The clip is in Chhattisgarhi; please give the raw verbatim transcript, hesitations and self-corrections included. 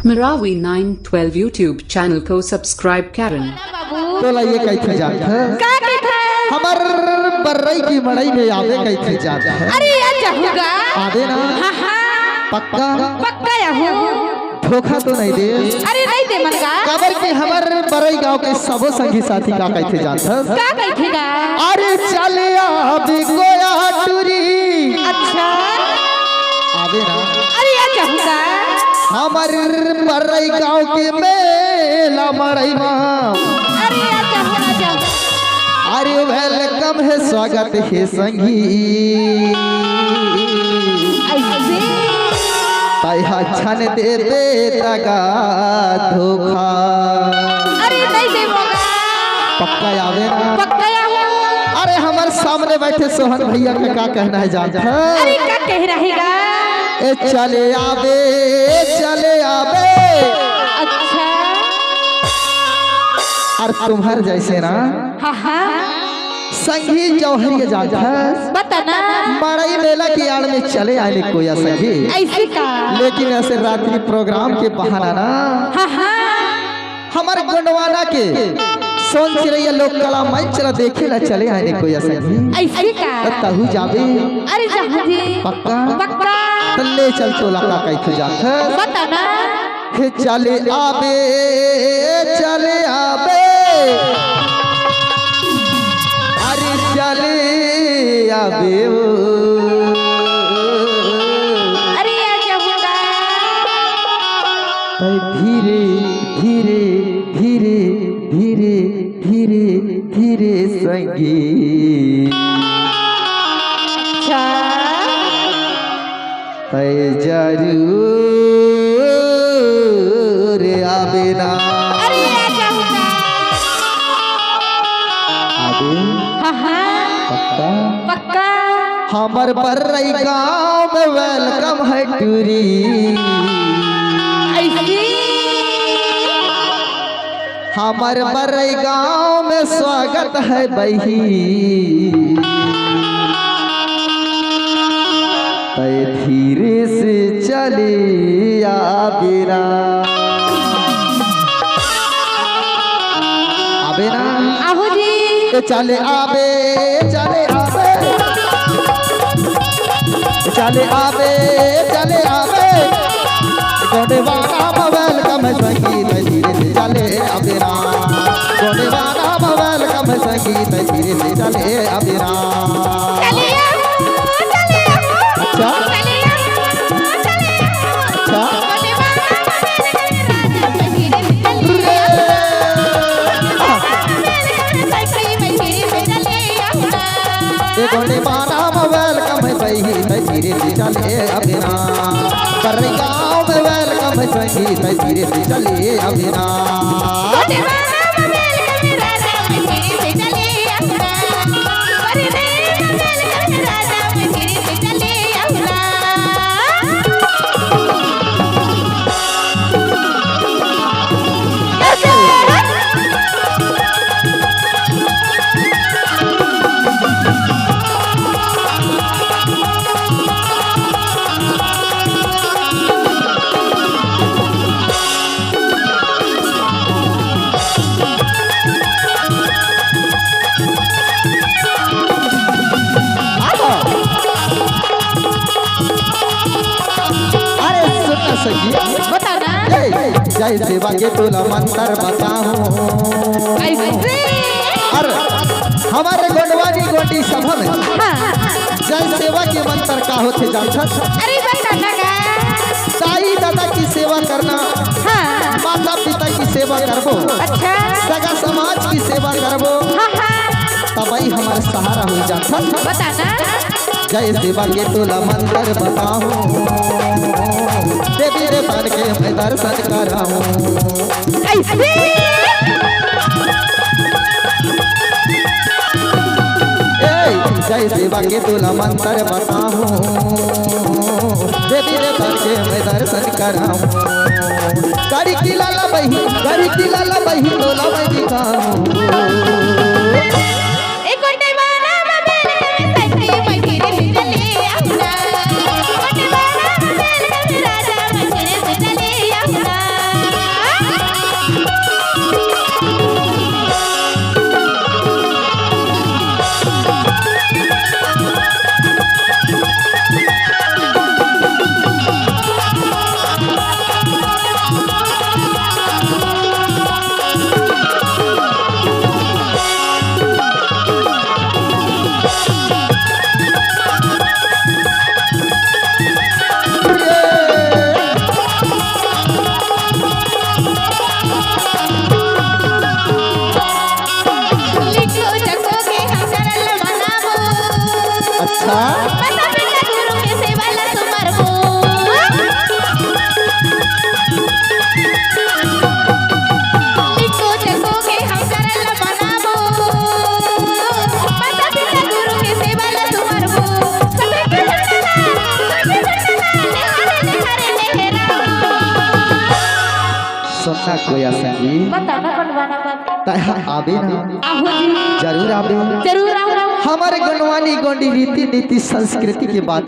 Marawi nine twelve YouTube channel को subscribe करें। तोला ये कइथे जानत हस? का कइथे? हमर बर्रई के मड़ई में आबे कइथे जानत हस? अरे, आ जाहूँ गा। आबे ना? हाँ, हाँ। पक्का? पक्का आहूँ। धोखा तो नइ दे? अरे, नइ दे मन गा। काबर कि हमर बर्रई गांव के सबो संगी साथी का कइथे जानत हस? का कइथे गा? अरे चल आबे गोया टूरी। अच्छा। आबे ना। अरे आ जाहूँ गा। हमर बर्रई गांव के मेला मड़ई मा। अरे आ जाहूँ, आ जाहूँ। अरे welcome हे, स्वागत हे संगी। अइसे? तैं हा झन देबे दगा धोखा। अरे नइ देबो गा। पक्का आबे ना? पक्का आहूँ। अरे हमर सामने बइठे सोहन भइया का का कहना हे जानत हस? अरे का कहे रहे गा? ए चले आबे, चले आबे। अच्छा। अउ तुम्हर जइसे ना हाँ, हाँ। संगी जौहरिया जानत हस? बता ना। मड़ई मेला के आड़ में चले आए ने कोया संगी। अइसे का? लेकिन अइसे रात्रि program के बहाना ना हाँ, हाँ। हमर गोंडवाना के सोन चिरैया लोक कला मंच ला देखे ला चले आए ने कोया संगी। अइसे का? त तहूँ जाबे? अरे जाहूँ जी। पक्का? पक्का। त ले चल तोला का कइथे जानत हस? बता ना। हे चले आबे, चले आबे। अरे चले आबे ओ। अरे आ जाहूँ गा। तैं धीरे, धीरे, धीरे, धीरे, धीरे, धीरे संगी। अच्छा। तैं जरूर आबे ना। अरे आ जाहूँ गा। आबे? हाँ, हाँ। पक्का? पक्का। हमर बर्रई गांव में welcome हे टूरी। अइसे? हमर बर्रई गांव में स्वागत हे बहिनी। तैं धीरे से चले आबे ना। आबे ना? आहूँ जी। ए चले आबे, चले आबे। चले आबे, चले आबे। गोंडवाना मा welcome हे संगी, तैं धीरे से चले आबे ना। गोंडवाना मा welcome हे संगी, तैं धीरे से चले आबे ना। चले आहूँ, चले आहूँ। अच्छा? चले आहूँ, चले आहूँ। अच्छा? गोंडवाना मा welcome हे राजा, तैं धीरे से चले आबे ना। ए गोंडवाना मा welcome हे बहिनी, तैं धीरे से चले आबे ना। बर्रई गांव में welcome हे संगी, तैं धीरे से चले आबे ना। अरे सुन ना सखी। बता ना। ए, जय सेवा के तोला मंत्र बताहूँ। अइसे? अरे हमर गोंडवानी गोंडी सभा में हाँ। जय सेवा के मंत्र का होथे जानत हस? अरे बता ना गा। दाई ददा के सेवा करना, हाँ। माता पिता के सेवा करबो, अच्छा। सगा समाज के सेवा करबो, हाँ, हाँ। तबे हमर सहारा हो जानत हस। बता ना। जय सेवा के तोला मंत्र बताहूँ, देवी देवतन के मैं दर्शन कराहूँ। अइसे? ए, जय सेवा के तोला मंत्र बताहूँ, देवी देवतन के मैं दर्शन कराहूँ। करी की लाला बहिनी, करी की लाला बहिनी, तोला मैं दिखाहूँ। ए कोटे वाला बबेल में सखी बहिनी चले आउना। कोटे वाला बबेल में राजा बहिनी चले आउना। सुनना कोया संगी, बता ना बनवाना बात। तैं ह आबे ना। आहो जी। जरूर आबे। जरूर आऊँ। हमर गोंडवानी गोंडी रीति नीति संस्कृति के बात